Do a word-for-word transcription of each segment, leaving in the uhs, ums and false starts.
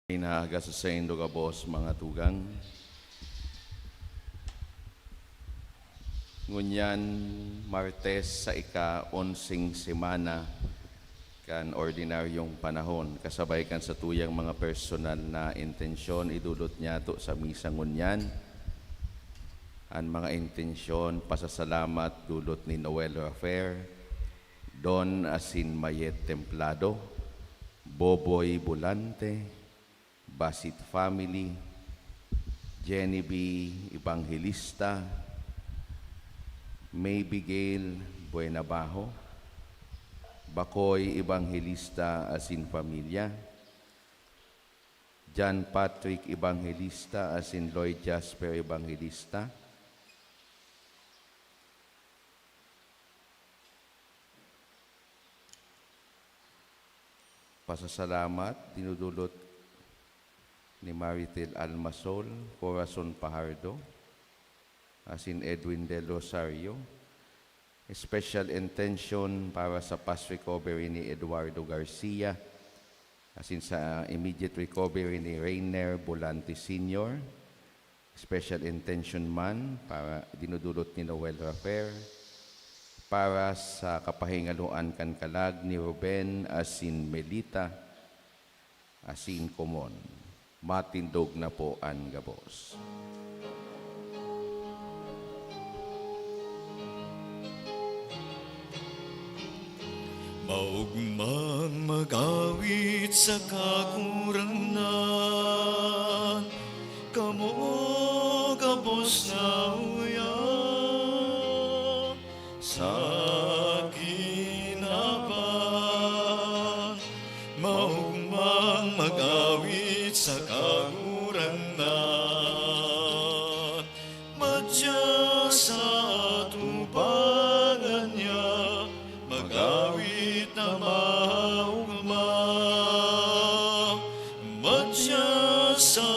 Inaga sa saindo gabos, mga tugang. Ngunyan, Martes sa ika-onseng semana kan ordinaryong panahon, kasabay kan satuyang mga personal na intensyon, idulot niyato sa misa ngunyan an mga intensyon, pasasalamat dulot ni Noel Rafer, Don asin Mayet Templado, Boboy Bolante, Basit family, Jenny B. Evangelista, Maybigail Buenabajo, Bacoy Evangelista asin pamilya, John Patrick Evangelista asin Lloyd Jasper Evangelista, pasasalamat dinudulot ni Maritel Almasol, Corazon Pajardo, asin Edwin Del Rosario. Special intention para sa fast recovery ni Eduardo Garcia, asin sa immediate recovery ni Reiner Bolante Senior. Special intention man para dinudulot ni Noel Rafer para sa kapahingaloan kan kalag ni Ruben asin Melita asin komon. Matindog na po an gabos. Maogmang mag-awit sa Kagurangnan, kamo gabos na uya sa kinaban. Maogmang mag-awit sa Kagurangnan, madya sa atubangan niya, mag-awit na maogma. Madya sa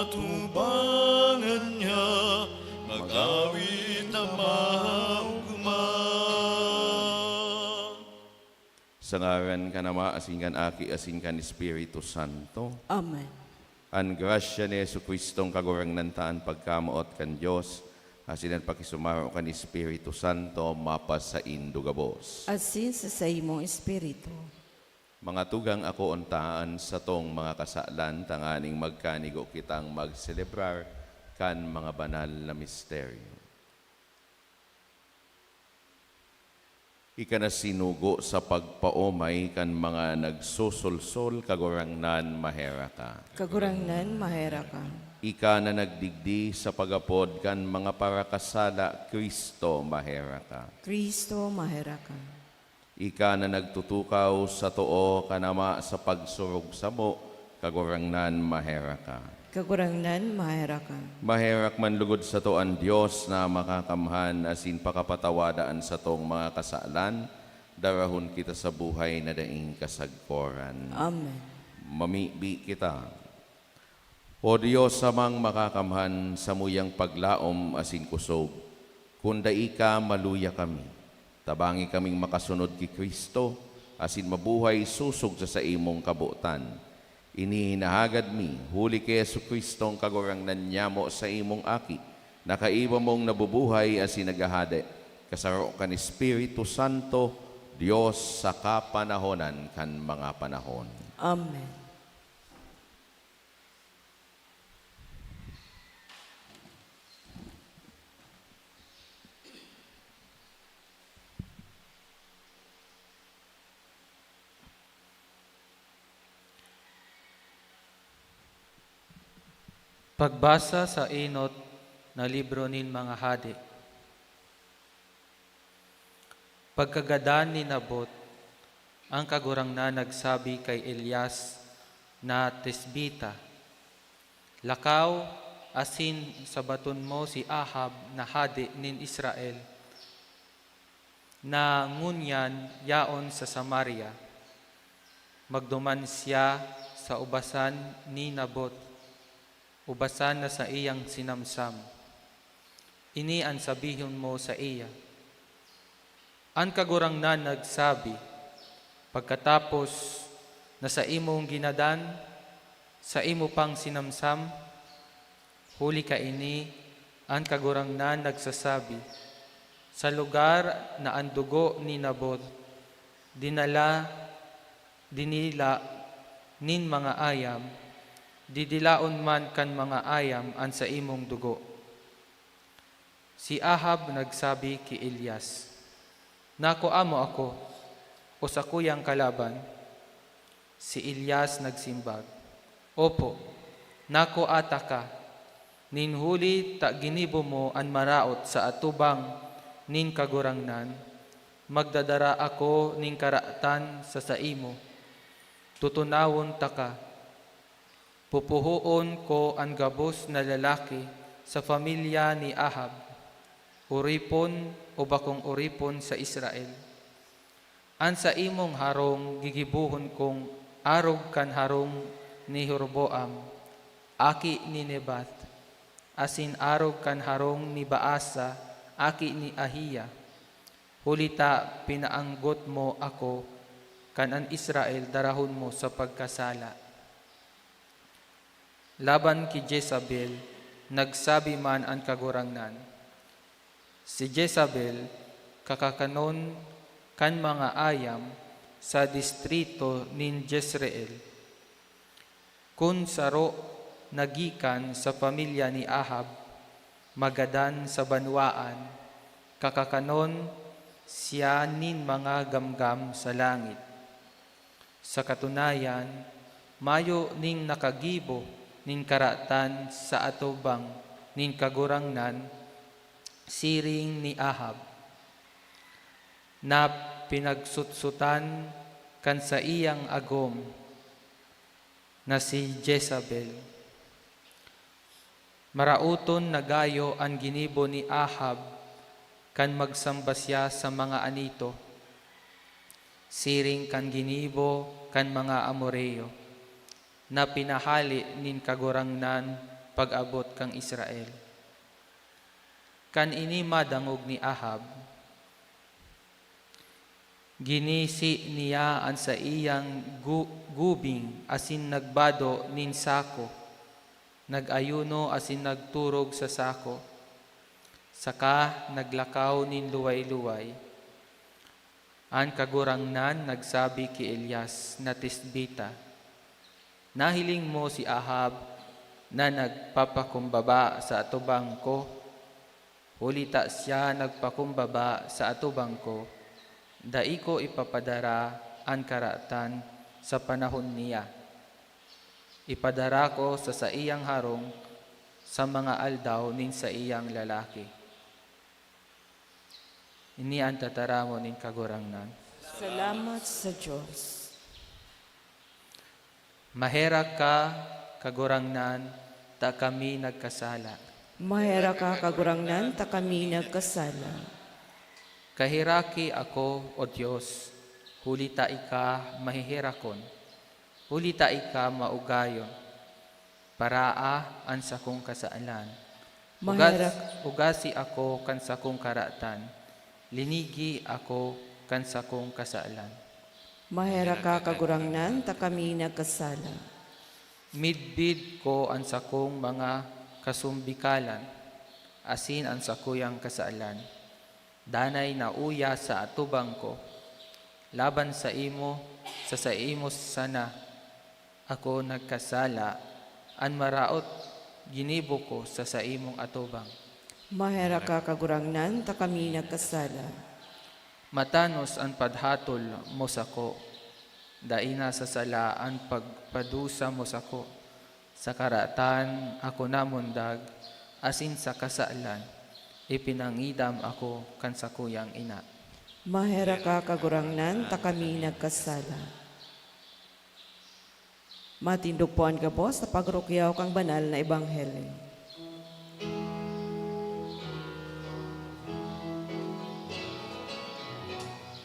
atubangan niya, mag-awit na maogma. Sa ngaran kan Ama, asin kan Aki, asin kan Espiritu Santo. Amen. An grasya ni Jesu-Cristong Kagurangnan ta, an pagkamoot kan Dios, asin an pakisumaro kan Espiritu Santo, mapasaindo gabos. Asin sa saimong espiritu. Mga tugang, akoon ta an satong mga kasalan, tanganing magkanigo kitang magselebrar kan mga banal na misteryo. Ika na sinugo sa pagpaomay kan mga nagsosolsol, Kagurangnan, maheraka. Kagurangnan, maheraka. Ika na nagdigdi sa pag-apod kan mga parakasala, Cristo, maheraka. Cristo, maheraka. Ika na nagtutukaw sa too kan Ama sa pagsurog samo, Kagurangnan, maheraka. Kagurangnan, maheraka. Maherak man lugod sato an Dios na makakamhan asin pakapatawada an satong mga kasalan, darahon kita sa buhay na daing kasagkoran. Amen. Mamibi kita. O Dios, Amang makakamhan, samuyang paglaom asin kosog, kun dai ka, maluya kami. Tabangi kaming makasunod ki Cristo asin mabuhay sosog sa saimong kabotan. Ini hinahagad mi huli ki Jesu-Cristong Kagurangnan nyamo, saimong Aki, na kaiba mong nabubuhay asin naghahade, kasaro kan Espiritu Santo, Dios sa kapanahonan kan mga panahon. Amen. Pagbasa sa enot na libro nin mga Hade. Pagkagadan ni Nabot, an Kagurangnan nagsabi kay Elias na Tisbita, "Lakaw asin sabaton mo si Ahab na hade nin Israel, na ngunyan yaon sa Samaria. Magduman siya sa ubasan ni Nabot, ubasan na saiyang sinamsam. Ini an sabihon mo saiya, 'An Kagurangnan nagsabi, pagkatapos na saimong ginadan, saimo pang sinamsam? Huli kaini, an Kagurangnan nagsasabi, sa lugar na an dugo ni Nabot dinala, dinila nin mga ayam, didilaon man kan mga ayam an saimong dugo. Si Ahab nagsabi ki Elias, "Nakua mo ako, o sakuyang kalaban?" Si Elias nagsimbag, "Opo, nakua taka. Nin huli ta ginibo mo an maraot sa atubang nin Kagurangnan, magdadara ako nin karatan sa saimo. Tutunawon taka. Pupuhoon ko an gabos na lalaki sa pamilya ni Ahab, oripon o bakong oripon sa Israel. An saimong harong gigibohon kong arog kan harong ni Jeroboam, aki ni Nebat, asin arog kan harong ni Baasa, aki ni Ahiya, huli ta pinaanggot mo ako kan an Israel darahon mo sa pagkasala." Laban ki Jezabel, nagsabi man an Kagurangnan, "Si Jezabel kakakanon kan mga ayam sa distrito nin Jezreel. Kun saro na gikan sa pamilya ni Ahab, magadan sa banwaan, kakakanon siya nin mga gamgam sa langit. Sa katunayan, mayo nin nakagibo nin karatan sa atubang nin Kagurangnan siring ni Ahab, na pinagsutsutan kan saiyang agom na si Jezabel. Maraoton na gayo an ginibo ni Ahab kan magsamba siya sa mga anito, siring kan ginibo kan mga Amoreo, na pinahale nin Kagurangnan pag-abot kan Israel. Kan ini madangog ni Ahab, ginisi niya an saiyang gu-, gubing asin nagbado nin sako, nag-ayuno asin nagturog sa sako, saka naglakaw nin luway-luway. An Kagurangnan nagsabi ki Elias na Tisbita, "Nahiling mo si Ahab na nagpapakumbaba sa atubang ko? Huli ta siya nagpakumbaba sa atubang ko, dai ko ipapadara an karatan sa panahon niya. Ipadara ko sa saiyang harong sa mga aldaw nin saiyang lalaki." Ini an tataramon nin Kagurangnan. Salamat sa Dios. Maherak ka, Kagurangnan, ta kami nagkasala. Maherak ka, Kagurangnan, ta kami nagkasala. Kaheraki ako, O Dios, huli ta ika maheherakon, huli ta ika maugayon. Paraa an sakong kasalan. Ugas-, Maherak- ugasi ako kan sakong karatan, linigi ako kan sakong kasalan. Maherak ka, Kagurangnan, ta kami nagkasala. Midbid ko an sakong mga kasumbikalan, asin an sakuyang kasalan, danay nauya sa atubang ko. Laban saimo, sa saimo sana ako nagkasala, an maraot ginibo ko sa saimong atubang. Maherak ka, Kagurangnan, ta kami nagkasala. Matanos an padhatol mo sako, dai na sa sala an pagpadusa mo sako. Sa karatan ako namundag, asin sa kasalan ipinangidam ako kan sakuyang ina. Maherak ka, Kagurangnan, ta kami nagkasala. Matindog po an gabos sa pagrukyaw kan banal na ebanghelyo.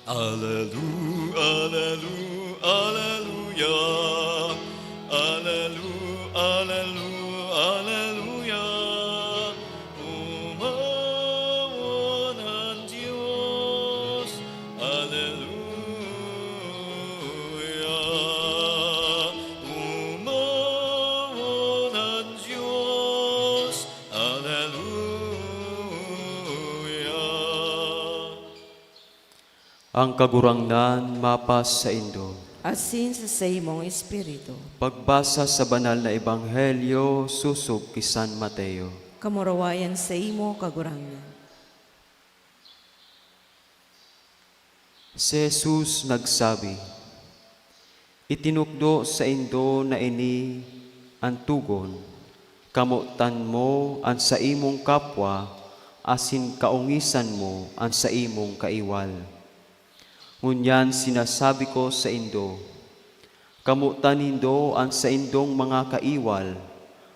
Alelu-, alelu-, aleluya. Alelu-, alelu-, aleluya. Umawan an Dios. Aleluya. Uma- Ang Kagurangnan mapasaindo. Asin sa saimong espiritu. Pagbasa sa Banal na Ebanghelyo sosog ki San Mateo. Kamurawayan saimo, Kagurangnan. Si Jesus nagsabi, "Itinukdo saindo na ini an togon, 'Kamotan mo an saimong kapwa, asin kaongisan mo an saimong kaiwal.' Ngunyan sinasabi ko saindo, kamotan nindo an saindong mga kaiwal,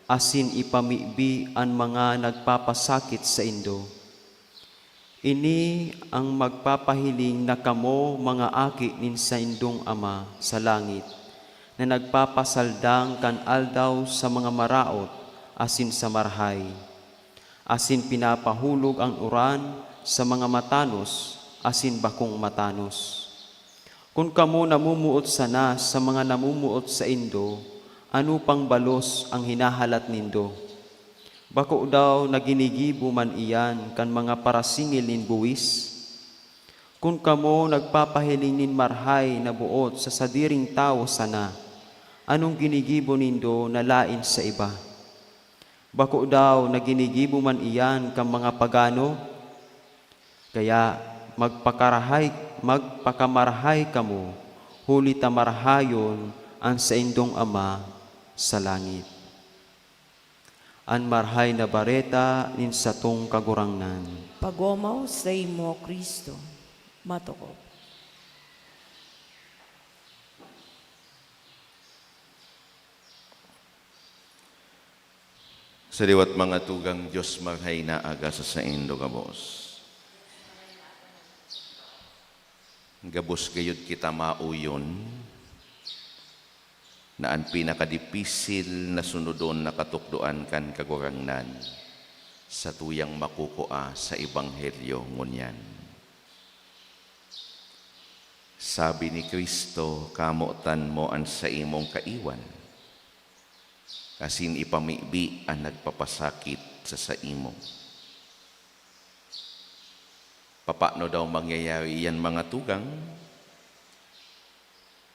asin ipamibi an mga nagpapasakit saindo. Ini ang magpapahiling na kamo mga aki nin saindong Ama sa langit, na nagpapasaldang kan aldaw sa mga maraot asin sa marahay, asin pinapahulog an uran sa mga matanos asin bakong matanos. Kun kamo namumuot sana sa mga namumuot saindo, ano pang balos ang hinahalat nindo? Bako daw na ginigibo man iyan kan mga parasingil nin buwis? Kun kamo nagpapahiling nin marahay na boot sa sadiring tawo sana, anong ginigibo nindo na laen sa iba? Bako daw na ginigibo man iyan kan mga pagano? Kaya magpakarahay, magpakamarahay kamo, huli ta marahayon an saindong Ama sa langit." An Marahay na Bareta nin satong Kagurangnan. Pagomaw saimo, Cristo. Matokop. Sa liwat mga tugang, Diyos marahay na aga sa saindo gabos. Gabos gayud kita mauyon na an pinakadipisil na sunodon na katukdoan kan Kagurangnan, satuyang makukua sa Ebanghelyo ngunyan. Sabi ni Cristo, "Kamotan mo an saimong kaiwal, asin ipamibi an nagpapasakit sa saimo." Papaano daw mangyayari iyan, mga tugang?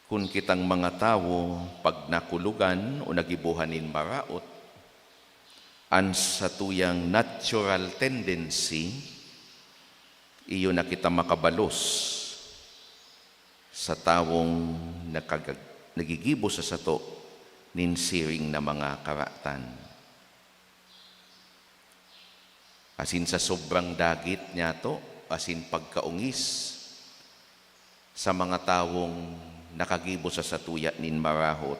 Kun kitang mga tawo, pag nakulogan o nagibohan nin maraot, an satuyang natural tendency, iyo na kita makabalos sa tawong nakagag-, nagigibo sa sato nin siring na mga karatan. Asin sa sobrang dagit niyato, asin pagkaongis sa mga tawong nakagibo sa satuya nin marahot,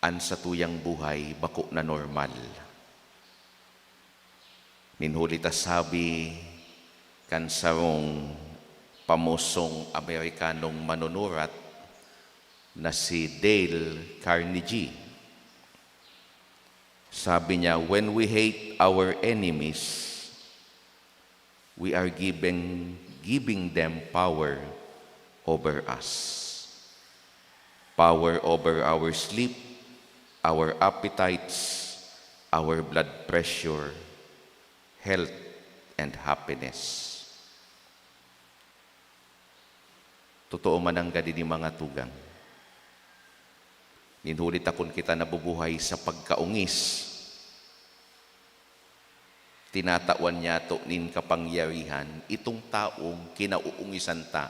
an satuyang buhay bako na normal. Nin huli ta sabi kan sarong pamosong Amerikanong manunurat na si Dale Carnegie, sabi niya, "When we hate our enemies, we are giving, giving them power over us. Power over our sleep, our appetites, our blood pressure, health, and happiness." Totoo man nanggad ini, mga tugang. Nin huli ta kun kita nabubuhay sa pagkaongis, tinatawan niyato nin kapangyarihan itong taong kinauungisan ta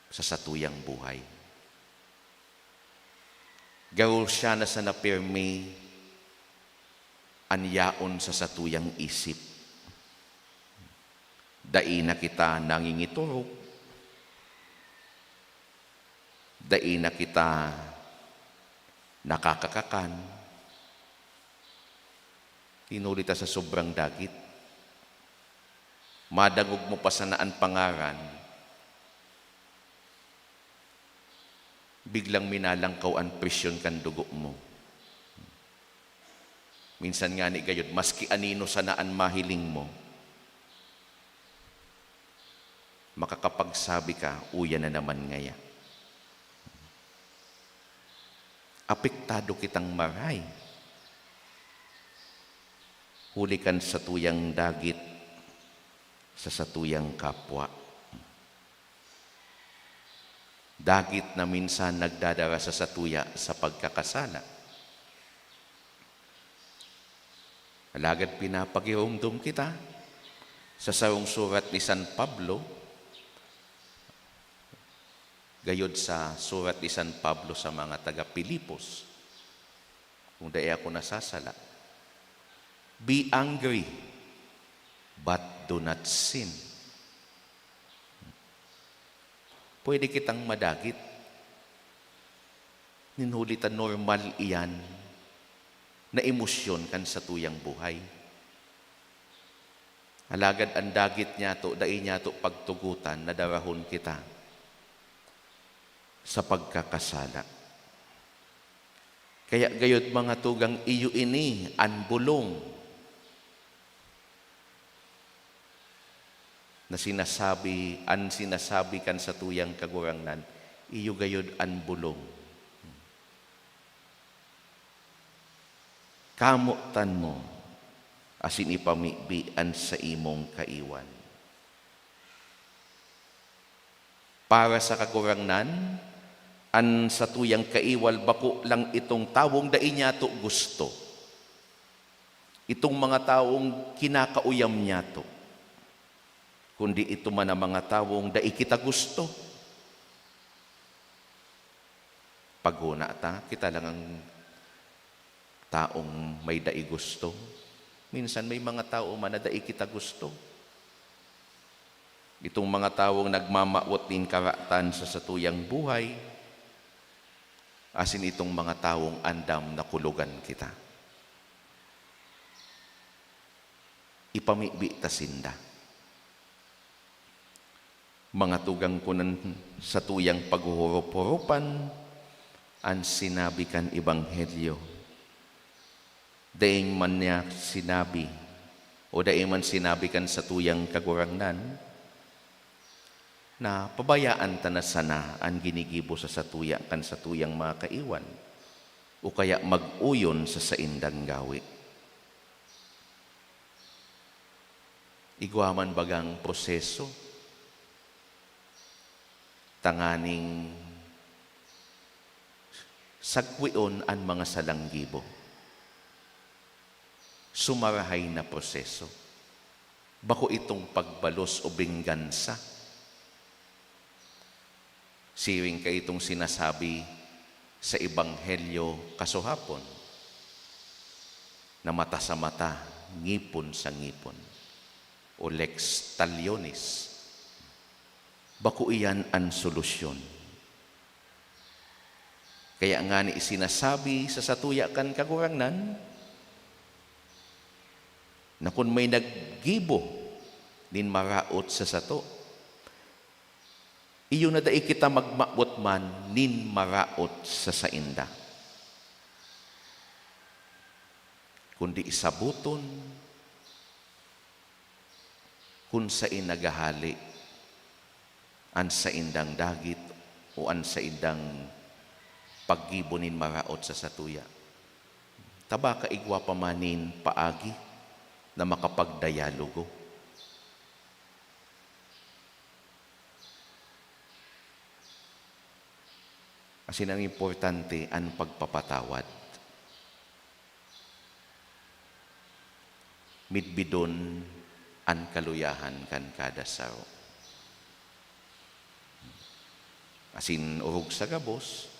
sa satuyang buhay. Garo siya na sana pirmi an yaon sa satuyang isip. Dai na kita nangingiturog, dai na kita nakakakakan, nin huli ta sa sobrang dagit. Madangog mo pa sana an pangaran, biglang minalangkaw an presyon kan dugo mo. Minsan ngani gayod, maski anino sana an mahiling mo, makakapagsabi ka, "Uya na naman ngaya." Apektado kitang maray huli kan satuyang dagit sa satuyang kapwa. Dagit na minsan nagdadara sa satuya sa pagkakasala. Alagad pinapagiromdom kita sa sarong surat ni San Pablo, gayod sa surat ni San Pablo sa mga taga Filipos, kung dai ako nasasala, "Be angry, but do not sin." Pwede kitang madagit. Nin huli ta normal iyan na emosyon kan satuyang buhay. Alagad an dagit niyato, dai niyato pagtugotan na darahon kita sa pagkakasala. Kaya gayod, mga tugang, iyo ini an bulong na sinasabi, an sinasabi kan satuyang Kagurangnan, iyo gayod an bulong. Kamotan mo asin ipamibi an saimong kaiwal. Para sa Kagurangnan, an satuyang kaiwal bako lang itong tawong dai niyato gusto, itong mga tawong kinakauyam niyato, kundi ito man ang mga tawong dai kita gusto. Paghona ta, kita lang ang taong may dai gusto. Minsan may mga tao man na dai kita gusto. Itong mga tawong nagmamawot nin karatan sa satuyang buhay, asin itong mga tawong andam na kulogan kita. Ipamibi ta sinda. Mga tugang ko, nan satuyang paghuhurup-hurupan an sinabi kan Ebanghelyo. Dai man niya sinabi, o dai man sinabi kan satuyang Kagurangnan, na pabayaan ta na sana an ginigibo sa satuya kan satuyang mga kaiwal, o kaya mag-oyon sa saindang gawe. Igwa man bagang proseso tanganing sagweon an mga salang gibo. Sumarahay na proseso. Bako itong pagbalos o benggansa. Siring kaitong sinasabi sa Ebanghelyo kasuhapon, na mata sa mata, ngipon sa ngipon, o lex talionis. Bako iyan an solusyon. Kaya ngani sinasabi sa satuya kan Kagurangnan na kun may naggibo nin maraot sa sato, iyo na dai kita magmawot man nin maraot sa sainda, kundi saboton kun saen naghahale an saindang dagit o an saindang paggibo nin maraot sa satuya. Ta baka igwa pa man nin paagi na makapagdayalogo. Asin ang importante, an pagpapatawad. Midbidon an kaluyahan kan kada saro. Asin orog sa gabos,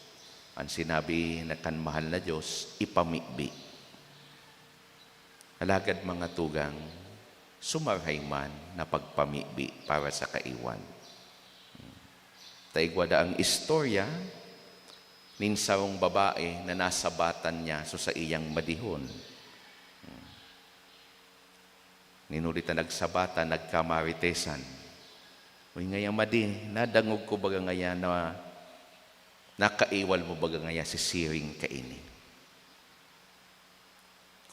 an sinabi na kan mahal na Dios, ipamibi. Alagad, mga tugang, sumarahay man na pagpamibi para sa kaiwal. Ta igwa daa an istorya nin sarong babae na nasabatan niya so saiyang madihon. Nin huli ta nagsabatan, nagkamaritesan. Uy, ngaya madi, nadangog ko baga ngaya na nakaiwal mo baga ngaya si siring kaini.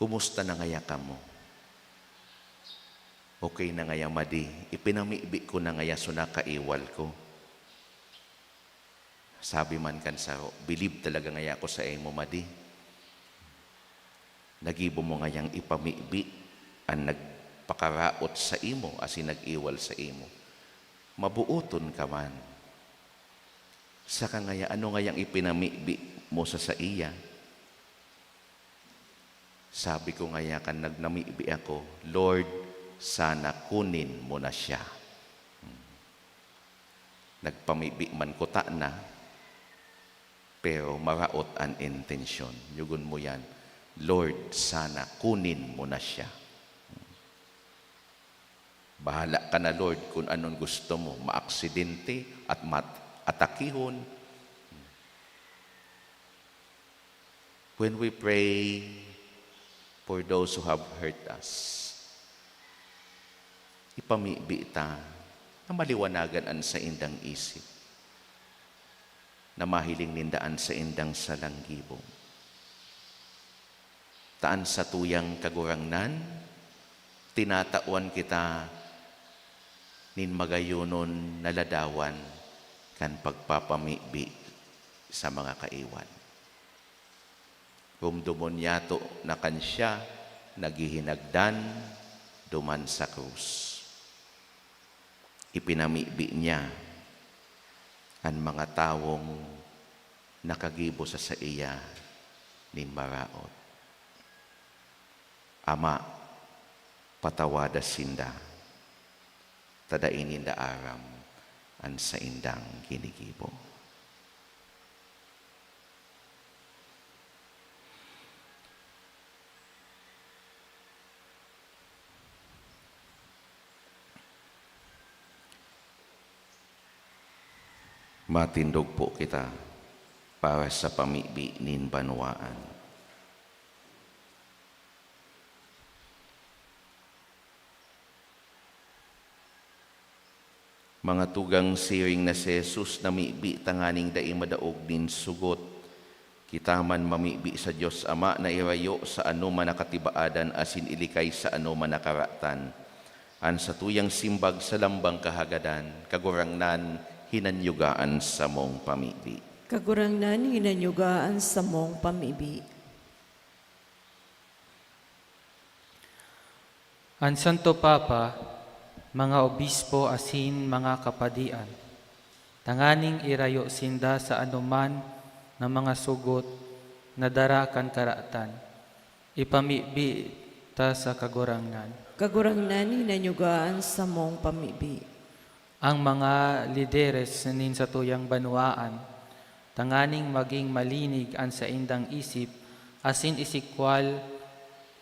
Kumusta na ngaya kamo? Okay na ngaya madi, ipinamibi ko na ngaya so nakaiwal ko. Sabi man kan saro, "Bilib talaga ngaya ako saimo, madi. Nagibo mo ngayang ipamibi an nag-, pakaraot saimo asin nag-iwal saimo, mabuoton ka man. Saka ngaya, ano ngayang ipinamibi mo sa saiya? Sabi ko ngaya kan nag-, namibi ako, "Lord, sana kunin mo na siya." Hmm. Nagpamibi man kutana, pero maraot an intensyon. Yugon mo yan, "Lord, sana kunin mo na siya." Bahala ka na, Lord, kun anong gusto mo, maaksidente at mat-, atakihon. When we pray for those who have hurt us, ipamibi ta na maliwanagan an saindang isip, na mahiling ninda an saindang salang gibo. Ta an satuyang Kagurangnan, tinatawan kita nin magayonon na ladawan kan pagpapamibi sa mga kaiwal. Rumdomon niyato na kan siya naghihinagdan duman sa krus. Ipinamibi niya an mga tawong nakagibo sa saiya nin maraot. Ama, patawada sinda, ta dai ninda aram an saindang ginigibo. Matindog po kita para sa pamibi nin banwaan. Mga tugang, siring na si Jesus, namibi tanganing dai madaog nin sugot. Kita man mamibi sa Dios Ama na irayo sa anoman na katibaadan asin ilikay sa anoman na karatan an satuyang simbag sa lambang kahagadan. Kagurangnan, hinanyuga an samong pamibi. Kagurangnan, hinanyuga an samong pamibi. An Santo Papa, mga obispo asin mga kapadian, tanganing irayo sinda sa anoman na mga sugot na dara kan karatan, ipamibi ta sa Kagurangnan. Kagurangnan, hinanyuga an samong pamibi. Ang mga lideres nin satuyang banwaan, tanganing magin malinig an saindang isip asin isikwal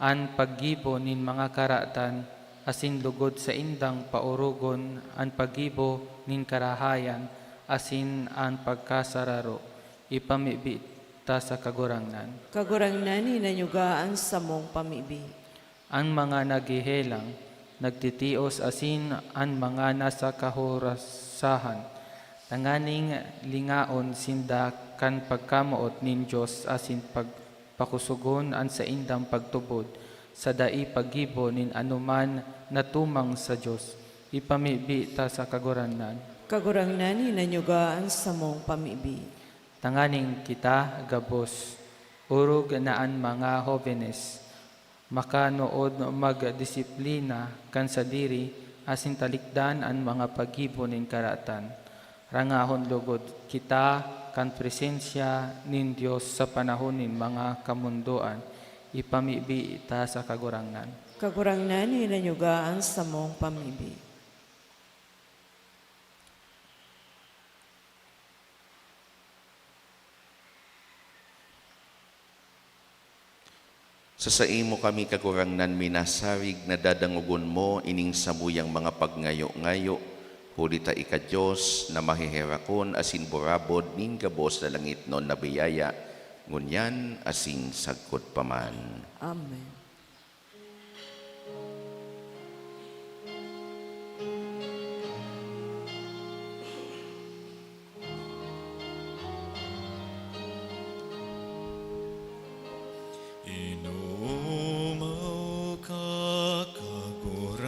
an paggibo nin mga karatan, asin lugod saindang paorogon an paggibo nin karahayan asin an pagkasararo, ipamibi ta sa Kagurangnan. Kagurangnan, hinanyuga an samong pamibi. An mga naghehelang, nagtitios asin an mga nasa kahurasahan, tanganing lingaon sinda kan pagkamoot nin Dios asin pag-, pakusogon an saindang pagtubod sa dai paggibo nin anoman na tumang sa Dios, ipamibi ta sa Kagurangnan. Kagurangnan, hinanyuga an samong pamibi. Tanganing kita gabos, orog na an mga hobenes, makanood magdisiplina kan sadiri asin talikdan an mga paggibo nin karatan. Rangahon logod kita kan presensya nin Dios sa panahon nin mga kamondoan, ipamibi ta sa Kagurangnan. Kagurangnan, hinanyuga an samong pamibi. Sa saimo kami, Kagurangnan, minasarig na dadangogon mo ining samuyang mga pagngayo-ngayo, huli ta ika Dios na maheherakon asin burabod nin gabos na langitnon na biyaya, ngunyan asin sagkod pa man. Amen. Inomaw ka, Kagurangnan,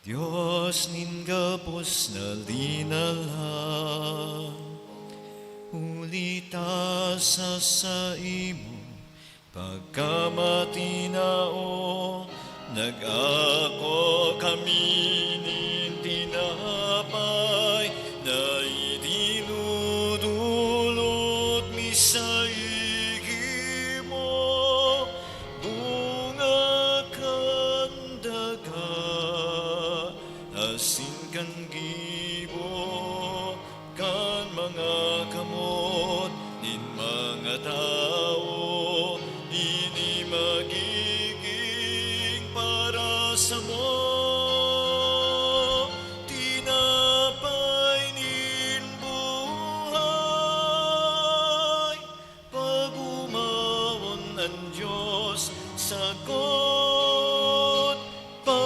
Dios nin gabos na linalang, huli ta sa saimo Pagkamatinao, nag-ako kami nin tinapay na idinudulot mi saimo, bunga kan daga asin kan gibo kan mga kamot nin mga tawo. Ini magiging para samo tinapay nin buhay. Pag-omawon an Dios, sagkod pa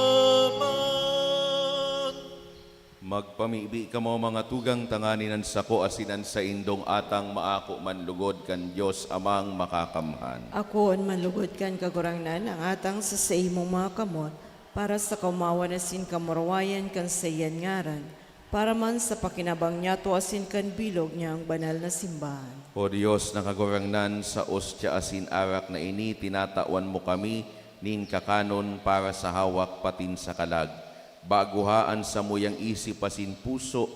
man. Magpamibi kamo, mga tugang, tanganing an sako asin an saindong atang maako man lugod kan Dios Amang Makakamhan. Akoon man lugod kan Kagurangnan ang atang sa saimong mga kamot, para sa kaomawan asin kamurawayan kan saiyang ngaran, para man sa pakinabang niyato asin kan bilog niyang banal na simbahan. O Dios na Kagurangnan, sa ostya asin arak na ini, tinatawan mo kami nin kakanon para sa hawak patin sa kalag. Bagoha an samuyang isip asin puso,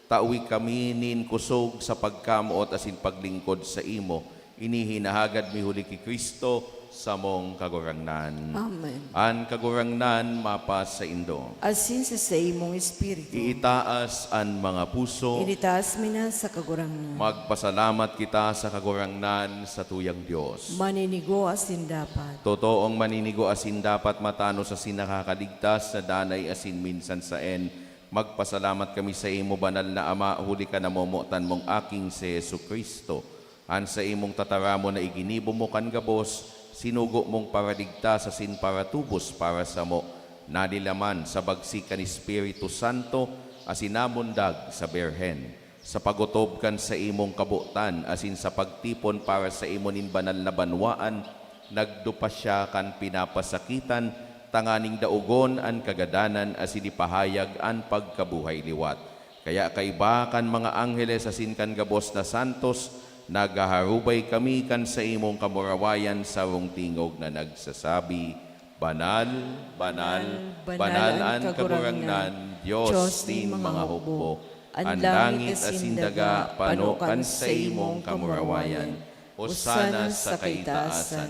tawi kami nin kusog sa pagkamoot asin paglingkod saimo. Ini hinahagad mi huli ki Cristo, samong Kagurangnan. Amen. An Kagurangnan mapasaindo. Asin sa saimong espiritu. Iitaas an mga puso. Initaas mi na sa Kagurangnan. Magpasalamat kita sa Kagurangnan, sa tuyang Dios. Maninigo asin dapat. Totoong maninigo asin dapat, matanos asin nakakaligtas na danay asin minsan saen. Magpasalamat kami saimo, banal na Ama, huli kan namomotan mong Aking si Jesu-Cristo. An saimong tataramon na iginibo mo kan gabos, sinugo mong paraligtas asin paratubos para samo, nadilaman sa bagsik kan Espiritu Santo asin namundag sa Birhen. Sa pag-otob kan saimong kabotan asin sa pagtipon para saimo nin banal na banwaan, nagdupa siya kan pinapasakitan, tanganing daogon an kagadanan asin ipahayag an pagkabuhay liwat. Kaya kaiba kan mga angheles asin kan gabos na santos, naghaharubay kami kan saimong kamurawayan sarong tingog na nagsasabi, "Banal, banal, banal an Kagurangnan, Dios nin mga hukbo. An langit asin daga pano kan saimong kamurawayan. Hosana sa kaitaasan.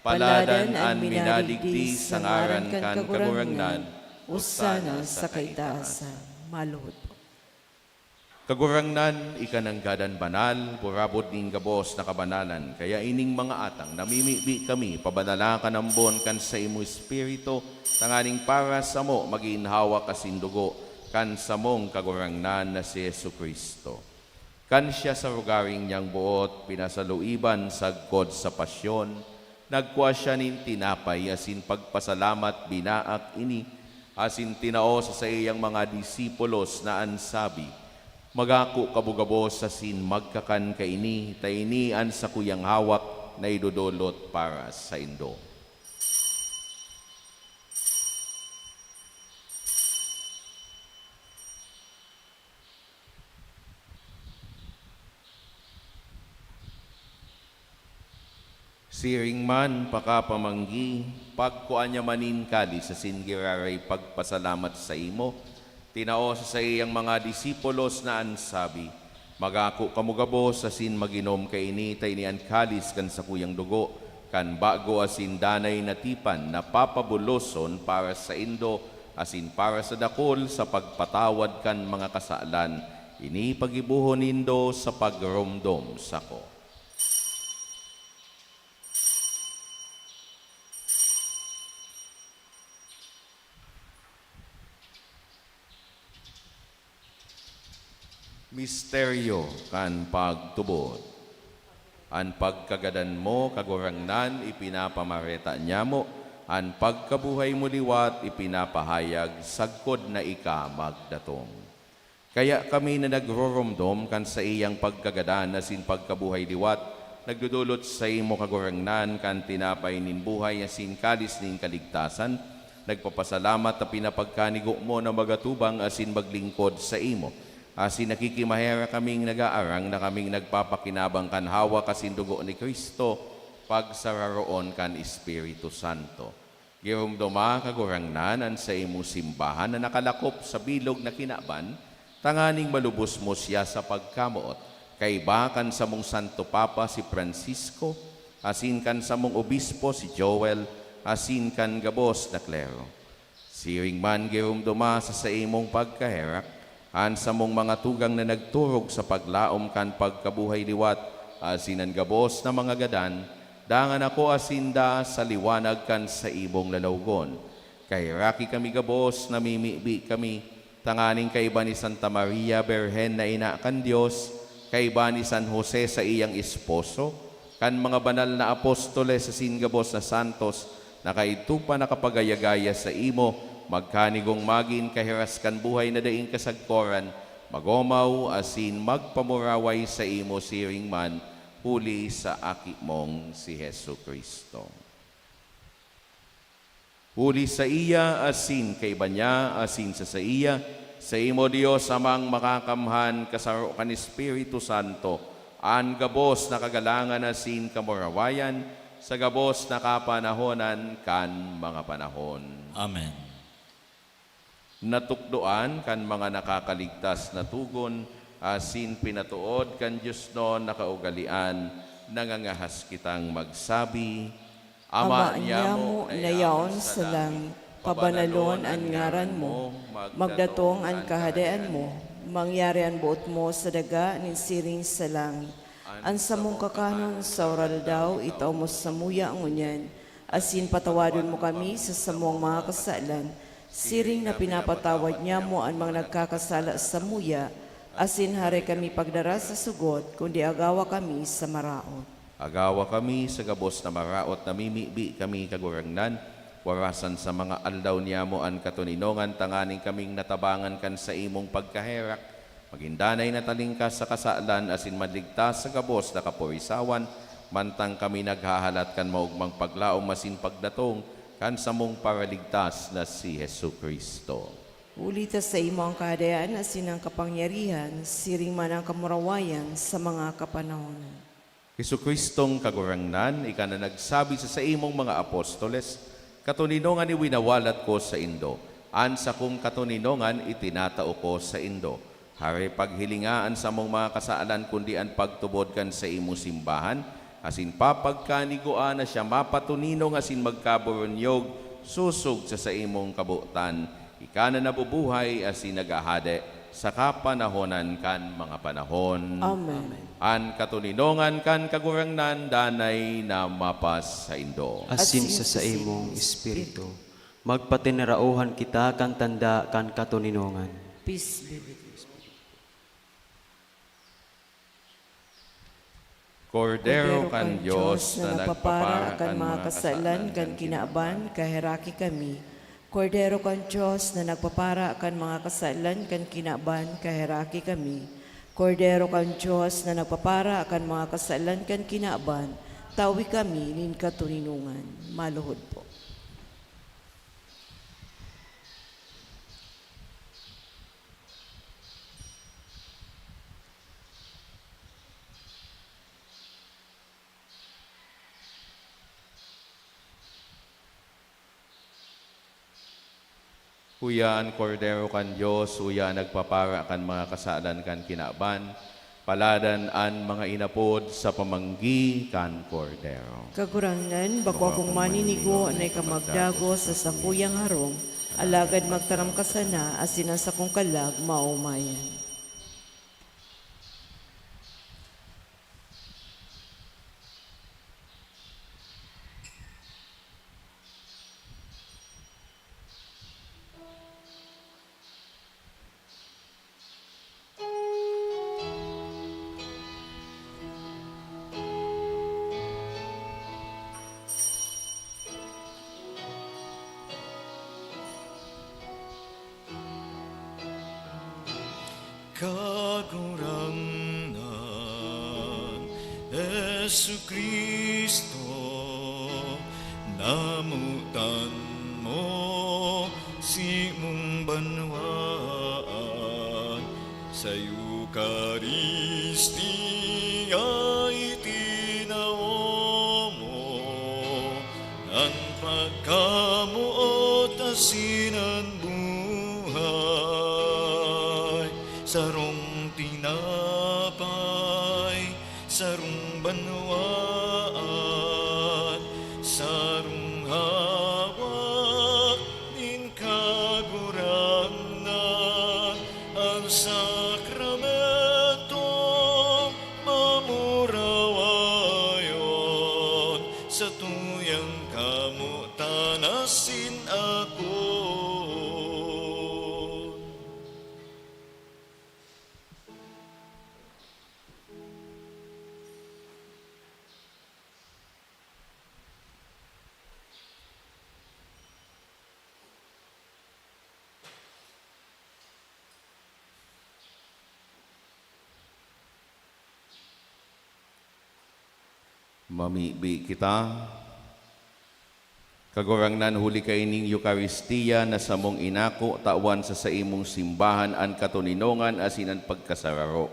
Paladan an minadigdi sa ngaran kan Kagurangnan. Hosana sa kaitaasan." Maluhod po. Kagurangnan, ika nanggad an banal, burabod nin gabos na kabanalan. Kaya ining mga atang namimibi kami, pabanala kan ambon kan saimong Espiritu, tanganing para samo magin hawak asin dugo kan samong Kagurangnan na si Jesu-Cristo. Kan siya sa rogaring niyang boot pinasaluiban sagkod sa pasyon, nagkua siya nin tinapay asin pagpasalamat, binaak ini, asin tinao sa saiyang mga disipulos na an sabi, "Magako kamo gabos asin magkakan kaini, ta ini an sakuyang hawak na idodolot para saindo." Siring man pakapamanggi, pagkua niya man nin kalis asin giraray pagpasalamat saimo, tinao sa saiyang mga disipulos na an sabi, "Magako kamo gabos asin mag-inom kaini, ta ini an kalis kan sakuyang dugo, kan bago asin danay na tipan na papabuloson para saindo asin para sa dakul sa pagpatawad kan mga kasalan. Ini paggibohon nindo sa pagromdom sako." Misteryo kan pagtubod. An pagkagadan mo, Kagurangnan, ipinapamareta niamo, an pagkabuhay mo liwat ipinapahayag sagkod na ika magdatong. Kaya kami na nagroromdom kan saiyang pagkagadan asin pagkabuhay liwat, nagdodolot saimo, Kagurangnan, kan tinapay nin buhay asin kalis nin kaligtasan, nagpapasalamat ta pinapagkanigo mo na magatubang asin maglingkod saimo. Asin nakikimaherak kaming nagaarang na kaming nagpapakinabang kan hawak asin dugo ni Cristo, Pagsararoon kan Espiritu Santo. Giromdoma, Kagurangnan, an saimong simbahan na nakalakop sa bilog na kinaban, tanganing malubos mo siya sa pagkamoot, kaiba kan samong Santo Papa si Francisco, asin kan samong Obispo si Joel, asin kan gabos na klero. Siring man giromdoma sa saimong pagkaherak an samong mga tugang na nagturog sa paglaom kan pagkabuhay liwat, asin an gabos na mga gadan, dangan akoa sinda sa liwanag kan saimong lalawgon. Kaheraki kami gabos, namimibi kami, tanganing kaiba ni Santa Maria Birhen na ina kan Dios, kaiba ni San Jose saiyang esposo, kan mga banal na apostoles asin gabos na santos na kaidto pa nakapagaya-gaya saimo, magkanigong magin kahiras kan buhay na daing kasagkoran, magomaw asin magpamuraway saimo siring man, huli sa Aki mong si Jesu-Cristo. Huli saiya, asin kaiba niya, asin sa saiya, saimo, Dios Amang Makakamhan, kasaro kan Espiritu Santo, an gabos na kagalangan asin kamurawayan, sa gabos na kapanahonan kan mga panahon. Amen. Natukdoan kan mga nakakaligtas na togon, asin pinatood kan diosnon na kaugalean, nangangahas kitang magsabi, Ama Ama niamo niamo na na yaon yaon sa sa langit, langit, pabanalon pabanalon an an ngaran ngaran mo, mo, magdatong magdatong an an kahadean kahadean mo, mo, mangyari an boot mo sa daga nin siring sa langit. An samong kakanon sa oral daw, itao mo samuya ngunyan, asin patawadon mo kami sa samong mga kasalan, siring na pinapatawad niamo an mga nagkakasala samuya, asin hare kami pagdara sa sugot, kundi agawa kami sa maraot. Agawa kami sa gabos na maraot, namimibi kami, Kagurangnan, warasan sa mga aldaw niamo an katoninongan, tanganing kaming natabangan kan saimong pagkaherak, magin danay na talingkas sa kasalan asin maligtas sa gabos na kaporisawan, mantang kami naghahalat kan maogmang paglaom asin pagdatong kan samong Paraligtas na si Jesu-Cristo. Huli ta saimo an kahadean asin an kapangyarihan, siring man an kamurawayan sa mga kapanahonan. Jesu-Cristong Kagurangnan, ika na nagsabi sa saimong mga apostoles, "Katoninongan iwinawalat ko saindo, an sakong katoninongan itinatao ko saindo." Hare, paghilinga an samong mga kasalan, kundi an pagtubod kan saimong simbahan, asin papagkanigoa na siya mapatoninong asin magkaburunyog sosog sa saimong kabotan. Ika na nabubuhay asin naghahade sa kapanahonan kan mga panahon. Amen. An katoninongan kan Kagurangnan danay na mapasaindo. Asin sa saimong espiritu. Magpatinaraohan kita kan tanda kan katoninongan. Peace be with you. Kordero kan Dios na nagpapara kan mga kasalan kan kinaban, kaheraki kami. Kordero kan Dios na nagpapara kan mga kasalan kan kinaban, kaheraki kami. Kordero kan Dios na nagpapara kan mga kasalan kan kinaban, tawi kami nin katoninongan. Maluhod po. Uya an Kordero kan Dios, uya an nagpapara kan mga kasalan kan kinaban, paladan an mga inapod sa pamanggi kan Kordero. Kagurangnan, bako akong maninigo na ika magdagos sa sakuyang harong, alagad magtaram ka sana, asin an sakong kalag maomayan. Kagurangnan, Jesu-Cristo, namotan mo simong banwaan, sa Eukaristia itinawo mo Sinan buhay, sarong tinapay, sarong banwaan, sarong hawak nin Kagurangnan, an sakramentong mamurawayon, satuyang kamotan asin akon. Mamibi kita. Kagurangnan, huli kaining Eukaristia na samong inako, tawan sa saimong simbahan an katoninongan asin an pagkasararo.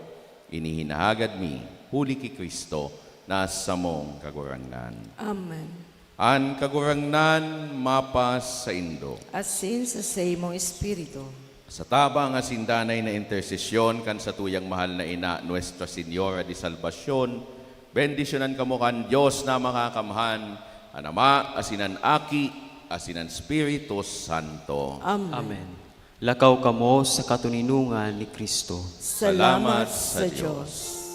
Ini hinahagad mi, huli ki Cristo, na samong Kagurangnan. Amen. An Kagurangnan mapasaindo. Asin sa saimong espiritu. Sa tabang asin danay na intersesyon kan satuyang mahal na Ina, Nuestra Señora de Salvacion, bendisyonan kamo kan Dios na Makakamhan, an Ama, asin an Aki, asin an Espiritu Santo. Amen. Amen. Lakaw kamo sa katoninongan ni Cristo. Salamat sa Dios.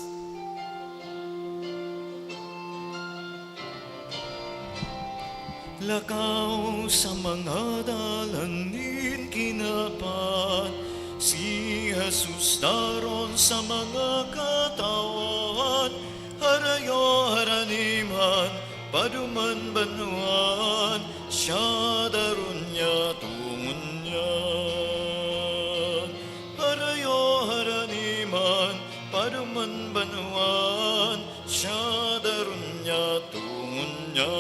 Lakaw sa mga dalan nin kinaban, si Jesus daron sa mga katawan, harayo harani man, paduman banwaan, siya daron niya tungon niya. Harayo harani man, paduman banwaan, siya daron niya tungon niya.